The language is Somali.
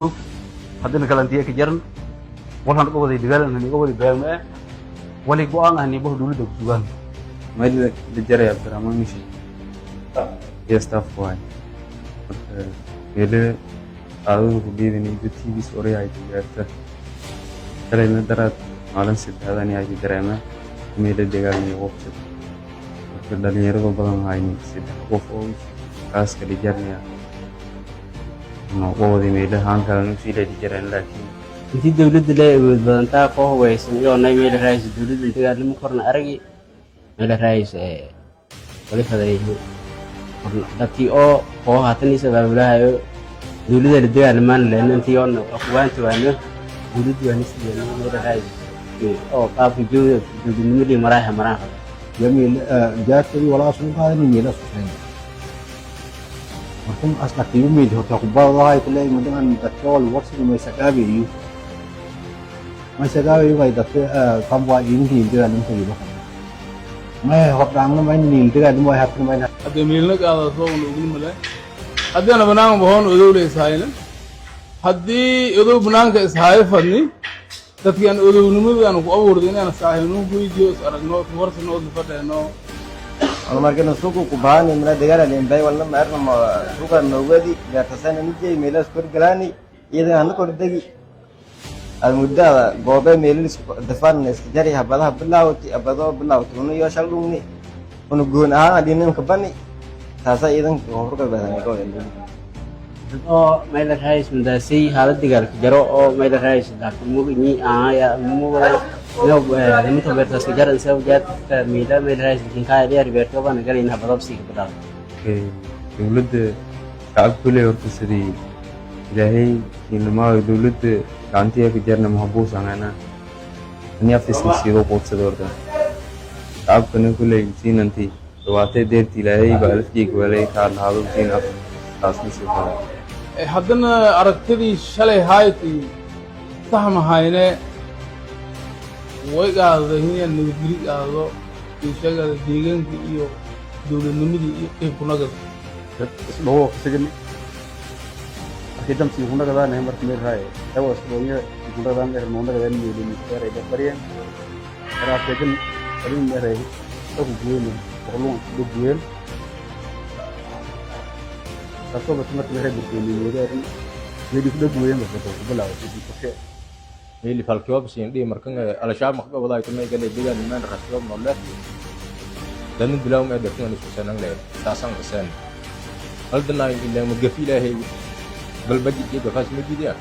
Haddana galantiya ka jaran walhan uga waday dagaalan uga waday beegma eh wali go'aan ah nibahu dowladda ku sugaan. Maydida la jaray Cabdiraxmaan Mishi iyo staff waay. Marka meele qaadada ku geedani tvs oray gaarta shalayna daraad maalin saddexaad ani ay dareema meele dagaalni waqti. Marka dhalinyarada badan hayni 3 qof oo kaaska la jarnaya no waday meele haan kalena usii la jareen, laakiin Intii dowladda la awood badantaa koo hubaysan iyo nay meel raayis dowladda dagaalamo korna aragi meel raayis wali faday dadkii oo koo haatan isa baabulahayo dowladda la dagaalamaan leen intii oo kuwaanta waano dowladdu waa nisdeena meel raayis oo qaabka jooga dowladnimadii maraaha maraan. Yamiil jaartadii walaa soo qaadani meela soo markun asla mid horta kubadahay kale madan dadka wal warsiga may sagaabeeyo may dadka kambwa iinkii dagaalamka iyo may hordhaangna may niil dagaalamo ay hafin may. Haddee miilna qaadato una ogni male haddiana banaanka bahoon odowle ishayna haddii odow banaanka ishaayo fadni dadki aan odownimada aan ku abuurday inaan saaxiibnimo ku weydiiyo, is aragno, iswarsano, isla fadheeno. Markana suuqa ku baahani mala dagaal bay walna maarna ma suuqa noogadi beertasana nijay meelaas kor galaani iyada hana kor degi ad muddada goobe meelis dafaan iska jari habadaha bilaawti abado bilaawti unu iyo shaldhungni unu goon ahaan adhinan ka bani taasa ciidanka Koonfur Galbeed ka wadan. Dad oo meel raayis madaasay xaalad dagaalka jaro oo meel raayis daafumugi aaya mugay no nimanka beertaas ka jaran sabab jaadka miila meel raayis kinkaa dheer beerto bana galayna habadabsi ka bilaab. Dowladda shacabka kuley horta sidii Ilaahay kiinamaayo dowladda gacantiya ka jarna mahabuusanana ani afiska siido quudsada horta shacabkana kuley siinanti dhibaatay deerti Ilaahay baa alafjeyga walay kaa lahaado siin af taasna sii fara. Haddana aragtidii shalay hayti sax mahayne way qaaday inaan nabadgeli qaado iyo sheegada deegaanka iyo dowladnimadii iyo qeyb ku nagada. Dad isdhowo kasagani markii damsi kunagadaanahay marka meel raaye ewa isdhoonya kunagadan er noonagadan meelini eray barbarien eraafegan alin eray aku guwen boqolun ku guwen taasoo bas marka meel burkeeni meegarin meeli ku dhaguwen bas ku bilaaway qorshe. Meli falkiyob siin dhihi markan Al-Shabaab maqba wadaa tumay gale deegaan imaan rasyob noole dan bilaw ma dadkan isku sanan le taasan qasan haldanay ila magafi Ilaahay balbadi iyo gafaas ma diidaa.